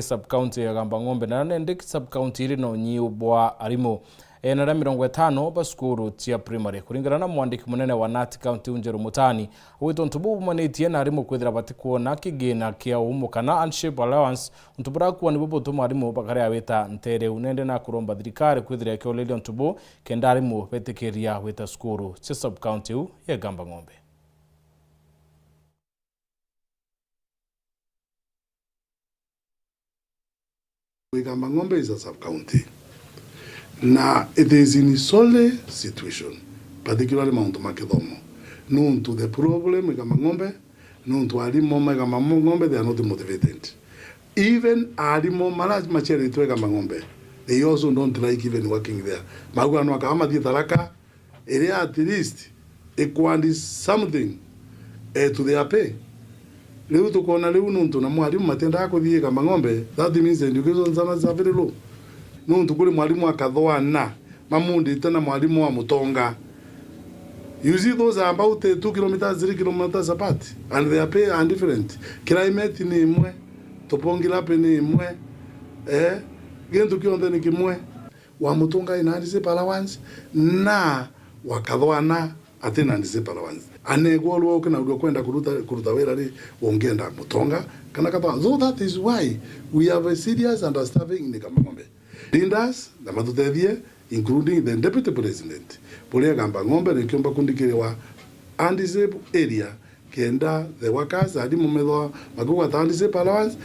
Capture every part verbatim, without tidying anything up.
Sub-county ya Igamba Ng'ombe, na nandi sub-county iri na unyiu bwa arimu ena ria mirongo itano ba cukuru cia primary. Kuringana na mwandiki munene wa nat county Unjeru Mutani, augite untu buu bumanitie na arimu kwithira batikwona kigina kia uumo kana hardship allowance, untu burakuwa nibu butuma arimu bakaria gwita nteere iu. Nandi nakuromba thirikari kwithira ikioreria untu buu kenda arimu betikiria gwita cukuru cia sub-county iu ya Igamba Ng'ombe. Igamba Ng'ombe is a sub-county. Na it is in solely situation, particularly mauntu ma kithomo. Nuntu the problem Igamba Ng'ombe, nuntu arimu ma Igamba Mo-, Ng'ombe, they are not motivated. Even arimu mara maciaritwe Igamba Ng'ombe, they also don't like even working there. Mauga no akawa mathie Tharaka, iria at least ikwandi something, eh, to their pay. Riu tukona riu nuntu na mwarimu matiendaga kuthii Igamba Ng'ombe, that means education standards are very low. Nuntu kuri mwarimu akathwana mamundite na mwarimu wa Mutonga. You see, those are about, eh, two kilometers, three kilometers apart, and their pay are different. Climate ni imwe, topography ni imwe, eh, gintu kionthe ni kimwe. Wa Mutonga ina handicap allowance, na wa Kathwana atina handicap allowance. Anegwa urua ukinaurua kwenda kuruta, kuruta wira ri, ungienda Mutonga kana Kathwana. So that is why we have a serious understaffing in Igamba Ng'ombe. Leaders na matutethie, including the deputy president. Buria Igamba Ng'ombe nikiumba kundikiriwa handicap area, kenda the workers, arimu methwa makigwata handicap allowance,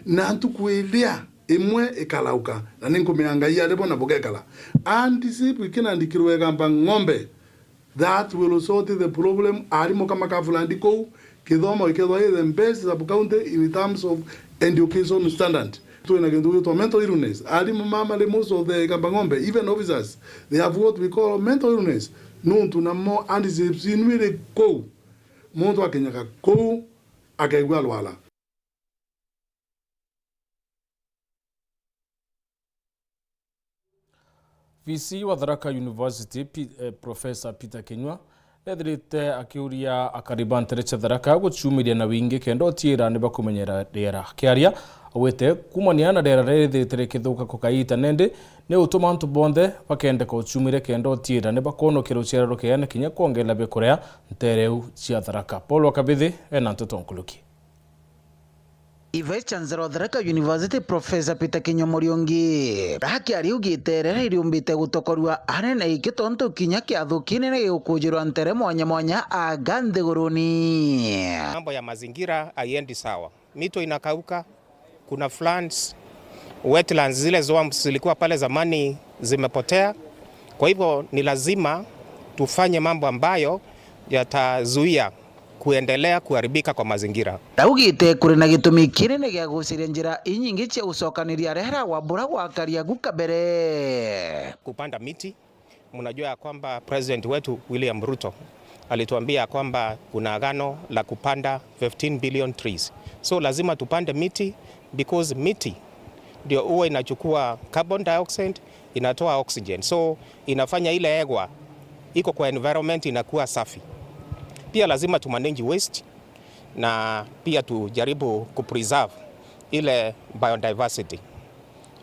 na ntuku iria imwe ikarauka, na ni nkumenya Ngai ari bo na bugekara. Handicap ikinandikirwe Igamba Ng'ombe, that will sort the problem. Arimu kama Kafulandi kou, kithomo ikethwa i the best sub-county in terms of education standard. Twina kintu gitwa mental illness. Arimu mama ri most of the Igamba Ng'ombe, even officers, they have what we call mental illness. Nuntu namo handicap inu iri kou, muntu akinyaga kou, akaigua arwara. V C wa Tharaka University, Pi-, eh, Professor Peter Kinyua, nethirite akiuria akari ba ntere cia Tharaka guciumiria na wingi kenda utiira ni bakumenyera riera. Akiaria, augite kumania na riera riri rithirite rikithuka kukaita, nindi ni utuma antu bonthe bakendeka uciumiria kenda utiira ni bakwonokera ruciara rukeana kinya kwongerera bikuria ntere iu cia Tharaka. Paul wa Kabithi ena nteto nkuruki. Vice Chancellor wa Tharaka University, Professor Peter Kinyua Muriungi, akiaria augite riera ririumbite gutokorua anene iki tontu kinya kiathu kinene gigukujirwa ntere mwanya mwanya anga nthiguruni. Mambo ya mazingira haiendi sawa. Mito inakauka, kuna floods, wetlands, zile swamps zilikuwa pale zamani zimepotea. Kwa hivyo ni lazima tufanye mambo ambayo yatazuia kuendelea kuharibika kwa mazingira. Augite kuri na gitumi kinene gia guciria njira inyingi cia gucokaniria rera wa bura gwakaria gu kabere. Kupanda miti, mnajua ya kwamba President wetu William Ruto alituambia ya kwamba kuna agano la kupanda fifteen billion trees. So lazima tupande miti because miti ndio huwa inachukua carbon dioxide, inatoa oxygen. So inafanya ile hewa iko kwa environment inakuwa safi. Pia lazima tu manage waste na pia tujaribu ku preserve ile biodiversity.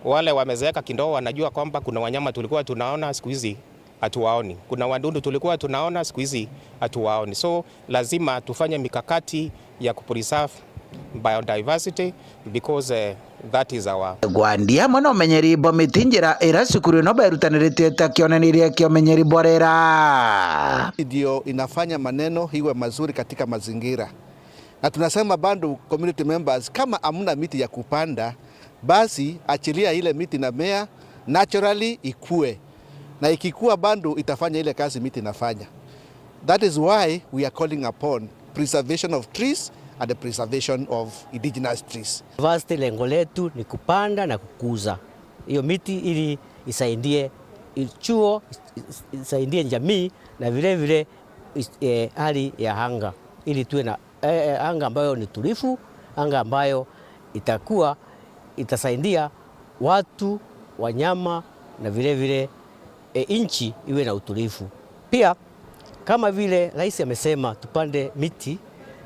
Wale wamezeeka kidogo wanajua kwamba kuna wanyama tulikuwa tunaona, siku hizi hatuwaoni. Kuna wadudu tulikuwa tunaona, siku hizi hatuwaoni. So lazima tufanye mikakati ya ku preserve biodiversity because, eh, that is our... Gwandi amwe na umenyeri bwa miti njira ira cukuru ino berutaniritie ta kionaniria kia umenyeri bwa rera. Ndio inafanya maneno iwe mazuri katika mazingira. Na tunasema bado community members, kama hamna miti ya kupanda, basi achilia ile miti na mea naturally ikue. Na ikikua bado itafanya ile kazi miti inafanya. That is why we are calling upon preservation of trees and the preservation of indigenous trees. First, lengo letu ni kupanda na kukuza hiyo miti ili isaidie chuo, is-, is-, isaidie jamii na vile vile is-, eh, hali ya anga ili tuwe na, eh, eh, anga ambayo ni tulivu, anga ambayo itakuwa, itasaidia watu, wanyama na vile vile, eh, nchi iwe na utulivu. Pia, kama vile rais amesema tupande miti,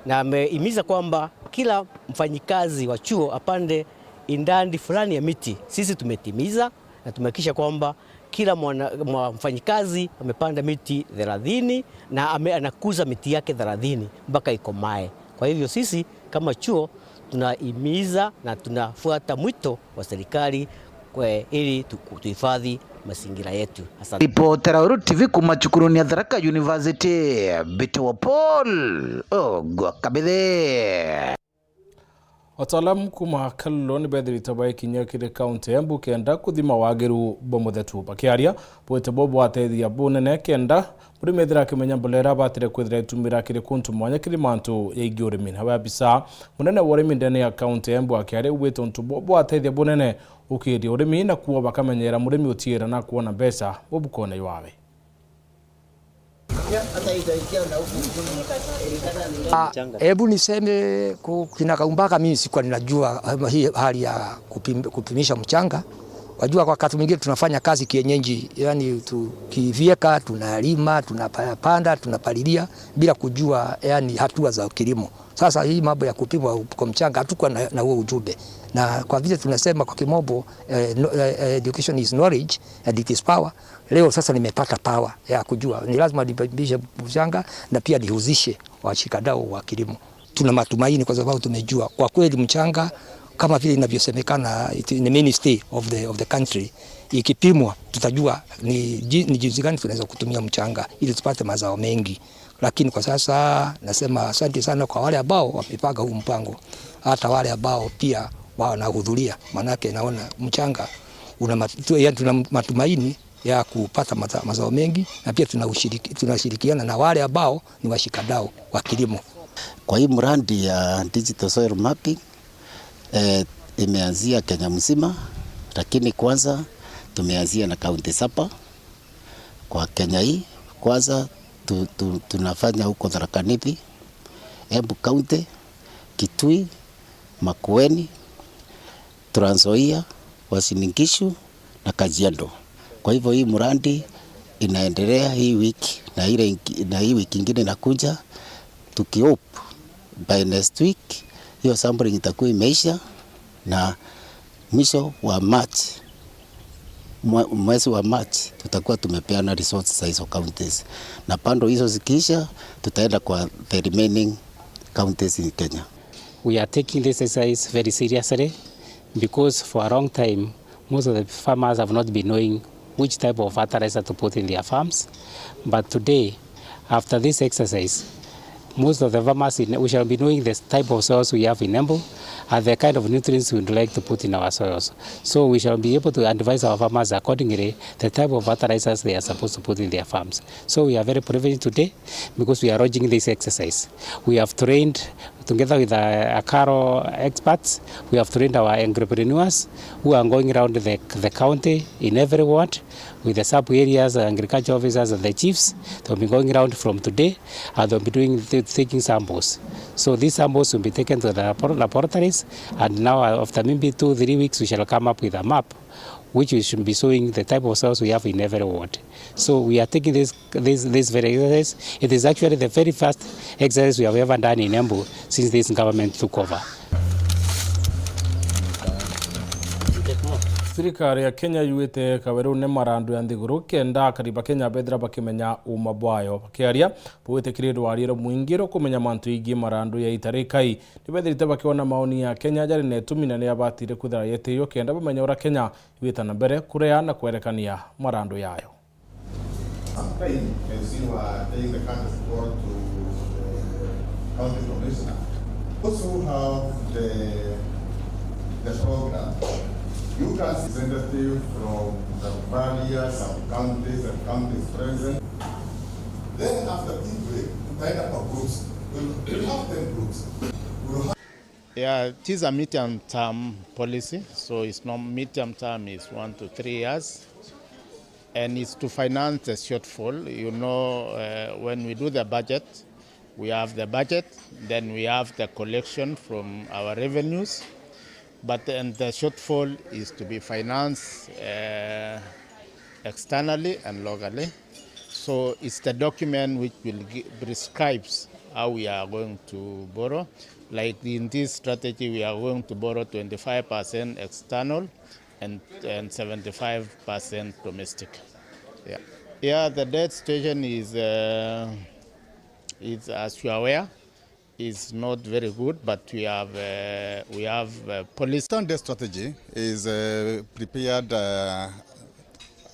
na amehimiza kwamba kila mfanyikazi wa chuo apande Idadi fulani ya miti sisi tumetimiza na tumehakikisha kwamba kila mwana, mwa-, mfanyikazi amepanda miti thelathini na ame-, anakuza miti yake thelathini mpaka ikomae. Kwa hivyo sisi kama chuo tunahimiza na tunafuata mwito wa serikali kwe-, ili tu-, tuhifadhi mazingira yetu. Asante. Ripotera Weru T V kuma cukuruni ya Tharaka University, Mbite wa Paul Ogwa Kabithe. Ataalamu kuma Kalulu ni bethirite baikinyia kiri kaunti ya Embu kenda kuthima wagiru bwa muthetu. Bakiaria, bwite bo bwateithia bunene kenda murimi ethira akimenya mbolera abatire kwithira itumira kiri kuntu mwanya kiri mantu yaingi urimi. Nawe abisa munene wa urimi ndene ya kaunti ya Embu akiaria augite untu bo bwateithia bunene ukiria urimi na kuo bakamenyera murimi utiira na kuona mbeca mubukone ywawe. Ah, hebu niseme ku-, kina Kaumbaka, mimi sikuwa ninajua, eh, hii hali ya kupim-, kupimisha mchanga. Wajua, kwa wakati mwingine tunafanya kazi kienyeji, yani tukivieka, tunalima, tunapanda, tunapalilia bila kujua, yani, hatua za kilimo. Sasa hii mambo ya kupimwa kwa mchanga hatukuwa na, na huo ujumbe. Na kwa vile tunasema kwa kimombo, eh, no-, eh, eh, education is knowledge and it is power. Leo sasa nimepata power ya kujua ni lazima nipimishe mchanga na pia nihusishe washikadau wa kilimo. Tuna matumaini kwa sababu tumejua kwa kweli mchanga, kama vile inavyosemekana, it, ni mainstay of the, of the country. Ikipimwa tutajua ni ji-, ni jinsi gani tunaweza kutumia mchanga ili tupate mazao mengi. Lakini kwa sasa nasema asante sana kwa wale ambao wamepanga huu mpango, hata wale ambao pia wanahudhuria, manake naona mchanga una mat-, tu-, yani tuna matumaini ya kupata mata-, mazao mengi, na pia tuna ushiriki-, tunashirikiana na wale ambao ni washikadau wa kilimo. Kwa hii mradi ya digital soil mapping, eh, imeanzia Kenya mzima, lakini kwanza tumeanzia na kaunti saba kwa Kenya hii. Kwanza tu-, tu-, tunafanya huko Tharaka Nithi, Embu County, Kitui, Makueni, Trans Nzoia, Uasin Gishu na Kajiado. Kwa hivyo hii mradi inaendelea hii wiki na ile ingi-, na hii wiki ingine inakuja, tukihope by next week hiyo sampling itakuwa imeisha, na mwisho wa March, mwe-, mwezi wa March tutakuwa tumepeana results za hizo counties, na bado hizo zikiisha tutaenda kwa the remaining counties in Kenya. We are taking this exercise very seriously because for a long time, most of the farmers have not been knowing which type of fertilizer to put in their farms. But today, after this exercise, most of the farmers in, we shall be knowing the type of soils we have in Embu and the kind of nutrients we would like to put in our soils. So we shall be able to advise our farmers accordingly the type of fertilizers they are supposed to put in their farms. So we are very privileged today because we are launching this exercise. We have trained, together with the Akaro experts, we have trained our entrepreneurs who are going around the, the county in every ward with the sub areas, agriculture officers and the chiefs. They'll be going around from today and they'll be doing, taking samples. So these samples will be taken to the labor-, laboratories, and now, uh, after maybe two, three weeks, we shall come up with a map which we should be showing the type of soils we have in every ward. So we are taking this, this, this very exercise. It is actually the very first exercise we have ever done in Embu since this government took over. Thirikari ya Kenya yuite Kawerune marandu ya nthiguru kenda akari ba Kenya bethira bakimenya uma bwayo. Bakiaria, bwite kiri rwarie rumwingi rwa kumenya mantu igii marandu ya itarikai. Nibethirite bakiona maoni ya Kenya jari na itumi na niabatire kwithira yetiyo kenda bamenya uria Kenya igwita na mbere kurea na kwerekania marandu yayo. As you are paying the courtesy call to the county commissioner, those who have the, the program, you can representative from the various sub-counties and counties present. Then after tea break, tutaenda kwa groups. We'll, we'll have ten groups. We'll have Yeah, it is a medium term policy, so it's not, medium term is one to three years, and it's to finance the shortfall. You know, uh, when we do the budget, we have the budget, then we have the collection from our revenues, but then the shortfall is to be financed, uh, externally and locally. So it's the document which will gi-, prescribes how we are going to borrow. Like in this strategy, we are going to borrow twenty-five percent external and, and seventy-five percent domestic. Yeah. Yeah, the debt situation is, uh, is, as you are aware, is not very good, but we have, uh, we have, uh, policy. Debt strategy is, uh, prepared, uh,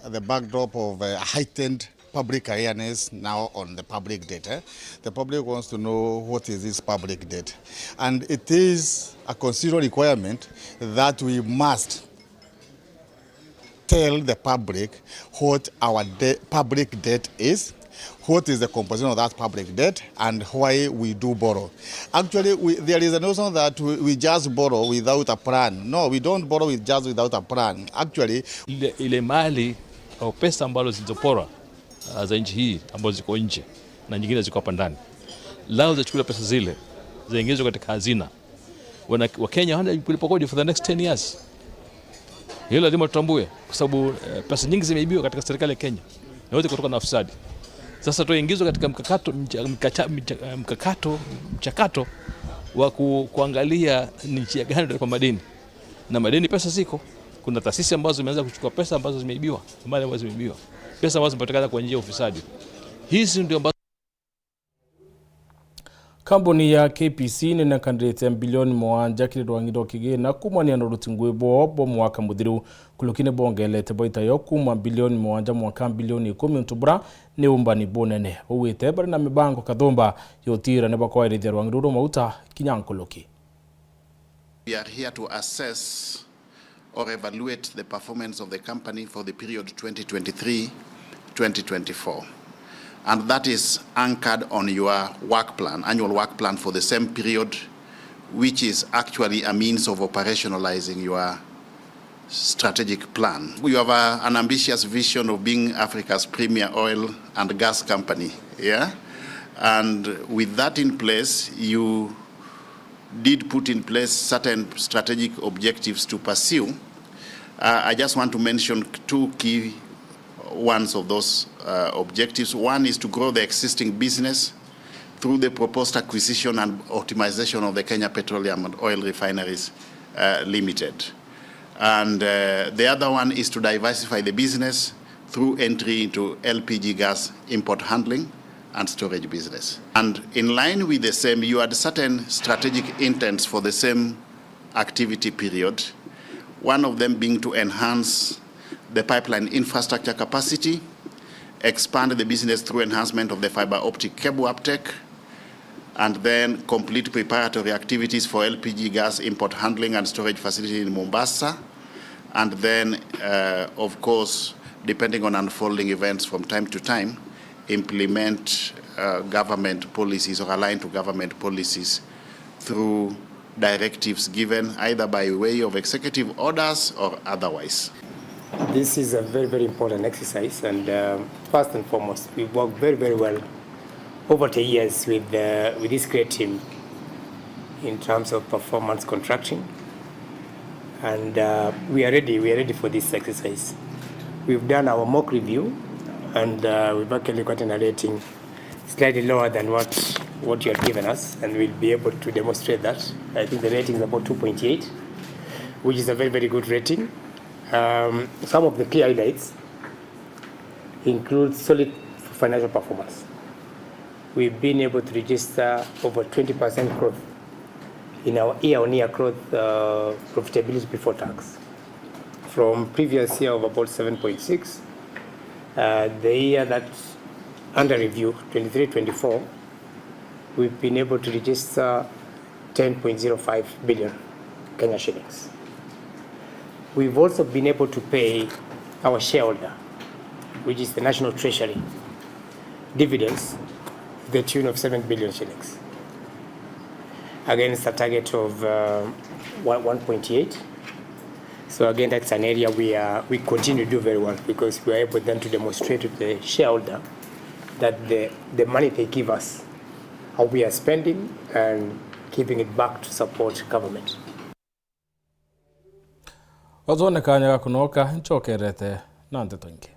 at the backdrop of, uh, heightened public awareness now on the public debt, eh? The public wants to know what is this public debt. And it is a constitutional requirement that we must tell the public what our de-, public debt is, what is the composition of that public debt, and why we do borrow. Actually, we, there is a notion that we, we just borrow without a plan. No, we don't borrow with, just without a plan. Actually, ile, ile mali au pesa ambazo zilizoporwa, ah, za nchi hii ambazo ziko nje na nyingine ziko hapa ndani, lao zichukuliwe pesa zile, ziingizwe katika hazina. Wana-, Wakenya hawana kulipa kodi for the next ten years. Hilo lazima tutambue, kwa sababu, eh, pesa nyingi zimeibiwa katika serikali ya Kenya na yote kutoka na ufisadi. Sasa tuingizwe katika mkakato, mcha-, mkacha-, mcha-, mkakato, mchakato wa ku-, kuangalia ni njia gani tutalipa madeni. Na madeni, pesa ziko. Kuna taasisi ambazo zimeanza kuchukua pesa ambazo zimeibiwa, mali ambazo zimeibiwa, pesa ambazo zimepatikana kwa njia ya ufisadi. Hizi ndio ambazo Kambuni ya K P C ninekanirite mbilioni mugwanja kiri rwangi rwa kigina kuumania na uruti ngui bwoo bwa mwaka muthiru. Nkuruki nibongerete baita yo kuuma mbilioni mugwanja mwanka mbilioni ikumi untu bura ni umbani bunene. Ugwite bari na mibango kathumba ya utiira nibakwairithia rwangi ruru mauta kinya nkuruki. We are here to assess or evaluate the performance of the company for the period twenty twenty-three, twenty twenty-four. And that is anchored on your work plan, annual work plan for the same period, which is actually a means of operationalizing your strategic plan. You have a, an ambitious vision of being Africa's premier oil and gas company, yeah? And with that in place, you did put in place certain strategic objectives to pursue. Uh, I just want to mention two key ones of those, uh, objectives. One is to grow the existing business through the proposed acquisition and optimization of the Kenya Petroleum and Oil Refineries, uh, Limited. And, uh, the other one is to diversify the business through entry into L P G gas import handling and storage business. And in line with the same, you had certain strategic intents for the same activity period, one of them being to enhance the pipeline infrastructure capacity, expand the business through enhancement of the fiber optic cable uptake, and then complete preparatory activities for L P G gas import handling and storage facility in Mombasa, and then, uh, of course, depending on unfolding events from time to time, implement, uh, government policies or align to government policies through directives given either by way of executive orders or otherwise. This is a very, very important exercise, and, uh, first and foremost, we work very, very well over the years with, uh, with this great team in terms of performance contracting, and, uh, we are ready, we are ready for this exercise. We've done our mock review, and, uh, we've actually gotten a rating slightly lower than what, what you had given us, and we'll be able to demonstrate that. I think the rating is about two point eight, which is a very, very good rating. Um, some of the key highlights include solid financial performance. We've been able to register over twenty percent growth in our year-on-year growth, uh, profitability before tax. From previous year of about seven point six, uh, the year that under review, twenty-three twenty-four, we've been able to register ten point zero five billion Kenya shillings. We've also been able to pay our shareholder, which is the National Treasury, dividends to the tune of seven billion shillings against a target of, uh, one, one point eight. So again, that's an area we are, we continue to do very well because we are able then to demonstrate to the shareholder that the, the money they give us, how we are spending and giving it back to support government. Otwone kanya ga kunoka, ncokerete na nteto ingi.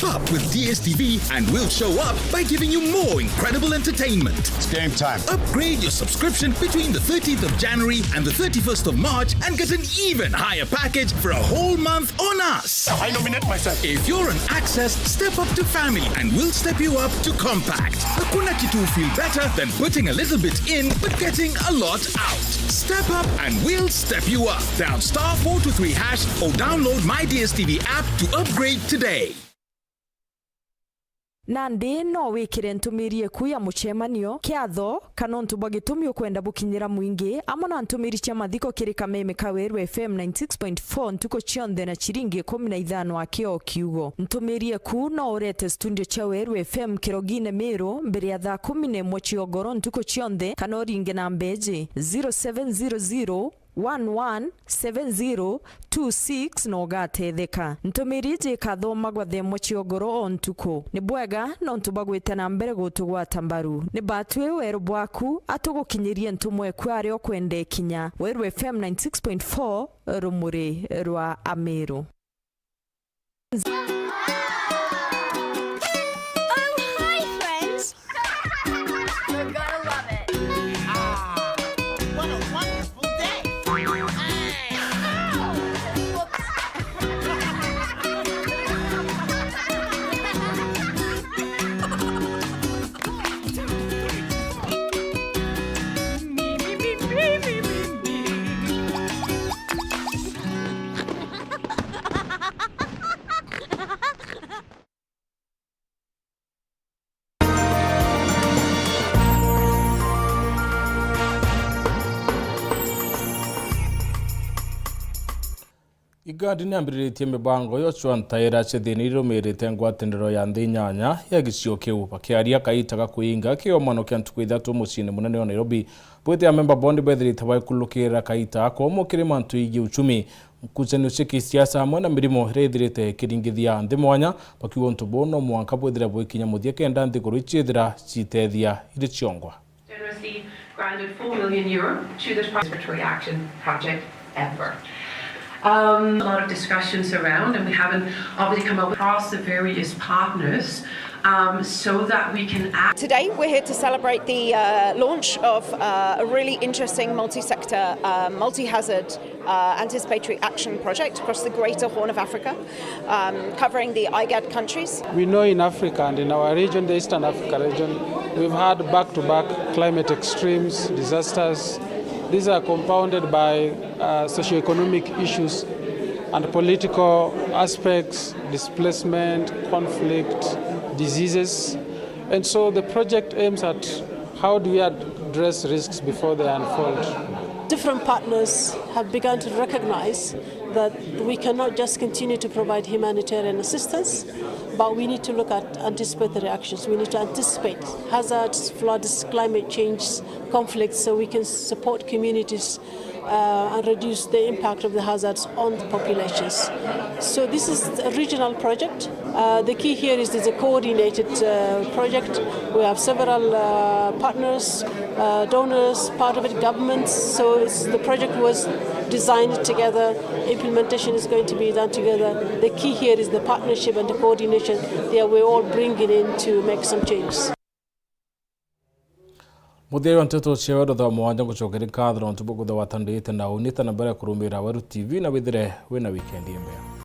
Up with D S T V and we'll show up by giving you more incredible entertainment. It's game time. Upgrade your subscription between the thirteenth of January and the thirty-first of March and get an even higher package for a whole month on us. I nominate myself. If you're on Access, step up to Family and we'll step you up to Compact. Hakuna kitu will feel better than putting a little bit in but getting a lot out. Step up and we'll step you up. Dial star four two three hash or download My D S T V app to upgrade today. Nandi no wikire ntumiri eku ya mucemanio, kiatho, kana untu bwa gitumi ukwenda bukinyira mwingi, amwe na ntumiri cia mathiko kiri kameme ka Weru F M ninety-six point four ntuku cionthe na ciringi ikumi na ithano aki o kiugo. Ntumiri eku no urete studio cia Weru F M Kirogine Miru mbere ya thaa kumi na imwe cia ugoro ntuku cionthe, kana uringe namba iji, zero seven zero zero one one seven zero two six na ugatetheka. Ntumiri iji ikathomagwa thaa imwe cia ugoro o ntuku. Ni bwega nontu bwa gwita na mbere gutugwata mbaru. Ni batwi weru bwaku, atugukinyirie ntumwa eku aria ukwenda ikinya. Weru F M ninety-six point four, rumuri rwa Amiru. Oh, hi, friends. You're gonna love it. Ah, what a wonderful day. Hey, ow. Whoops. Igadi ni ambiriritie mibango yo cua ntaira cia thiina irumirite ngwataniro ya nthi inyanya ya gicio kiu. Bakiaria kaita ga kuinga kiomano kia ntuku ithatu muciini munene wa Nairobi, bwite amemba bondi bethirite baikulukirira kaita akomo kiri mantu igie uchumi, nkucanio cia kisiasa amwe na mirimo iria ithirite ikiringithia nthi mwanya, bakiuga untu buu no mwanka bwithire bwikinya muthia kenda nthiguru iciithira ciitethia iri ciongwa. Generously granted four million euro to this respiratory action project ever. Um, a lot of discussions around, and we haven't obviously come up across the various partners, um, so that we can act. Today, we're here to celebrate the, uh, launch of, uh, a really interesting multi-sector, uh, multi-hazard, uh, anticipatory action project across the greater Horn of Africa, um, covering the IGAD countries. We know in Africa and in our region, the Eastern Africa region, we've had back-to-back climate extremes, disasters. These are compounded by, uh, socio-economic issues and political aspects, displacement, conflict, diseases. And so the project aims at how do we address risks before they unfold. Different partners have begun to recognize that we cannot just continue to provide humanitarian assistance, but we need to look at anticipatory actions. We need to anticipate hazards, floods, climate change, conflicts, so we can support communities, uh, and reduce the impact of the hazards on the populations. So this is a regional project. Uh, the key here is it's a coordinated, uh, project. We have several, uh, partners, uh, donors, part of it, governments. So it's, the project was designed together. Implementation is going to be done together. The key here is the partnership and the coordination that we're all bringing in to make some changes. Muthia wa nteto cia Weru thaa mwanja ngucokeria nkatho nontu bwa kwithirwa watandite na unita na mbere kurumira Weru T V na withire wina weekend imbea.